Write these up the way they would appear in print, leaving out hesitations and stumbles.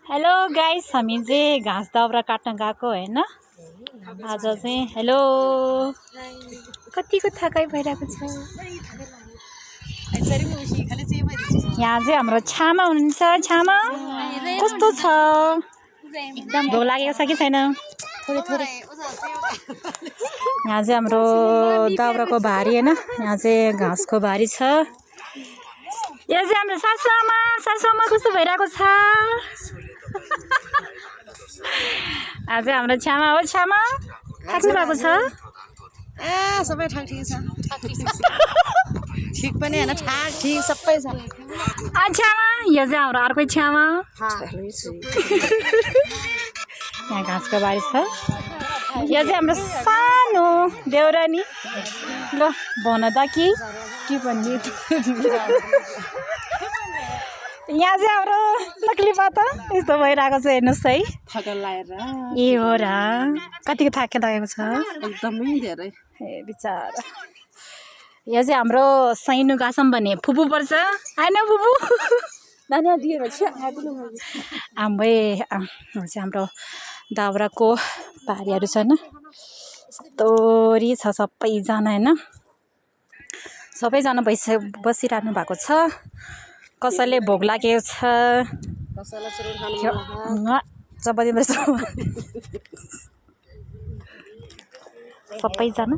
Hello guys, हामी चाहिँ घाँस दाउरा काट्न गएको हैन। आज चाहिँ हेलो कतिको थकाइ भइरहेको छ। यहाँ चाहिँ हाम्रो छामा हुनुहुन्छ। छामा कस्तो छ? एकदम भोक लागेको छ कि छैन? थोरै थोरै। यहाँ चाहिँ हाम्रो दाउराको भारी हैन। यहाँ चाहिँ घाँसको भारी छ। यो चाहिँ हाम्रो सासुआमा कस्तो भइरहेको छ? आज हाम्रो छामा हो। छामा थाक्नु भएको छ? सबै ठिक छ। ठिक पनि हैन, ठाक ठिक सबै छ। छामा यो चाहिँ हाम्रो अर्कै छामा। यहाँ घाँसको बारी छ। यो चाहिँ हाम्रो सानो देउरानी। ल भन त के भन्ने। यहाँ चाहिँ हाम्रो नक्ली पाता यस्तो भइरहेको छ। हेर्नुहोस् है, थकाइ लागेर ए हो र। कतिको थाके लागेको छ? एकदमै धेरै। ए बिचारा। यो चाहिँ हाम्रो सैनु गासम भन्ने फुपू पर्छ हैन फुपू? नानी दिएर छ आम्बै चाहिँ हाम्रो दाउराको भारीहरू छन्। यस्तोरी छ सबैजना हैन। सबैजना बसिरहनु भएको छ। कसैले भोक लागेको छ। कसैलाई सुरु खानु चपाती बस्छ सबैजना।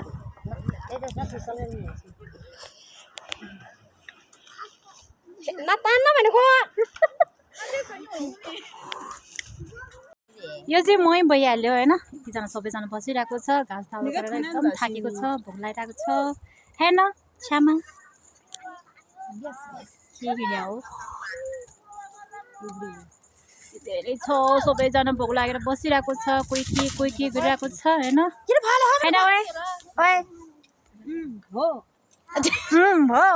यो चाहिँ मै भइहाल्यो हैन। यतिजना सबैजना बसिरहेको छ। घाँस दाउरा गरेर एकदम थाकेको छ, भोक लागिरहेको छ हैन छ्यामा? के भिडियो हो? धेरै छ, सबैजना भोक लागेर बसिरहेको छ। कोही के गरिरहेको छ हैन। हैन ओए ओए हो हो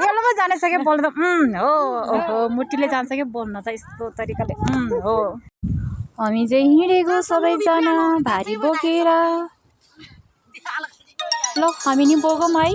यसले पो जाने सक्यो बोल्न त। हो ओहो मुट्टीले जान्छ कि बोल्न त यस्तो तरिकाले। हो हामी चाहिँ हिँडेको सबैजना भारी बोकेर। ल हामी नि बोकौँ है।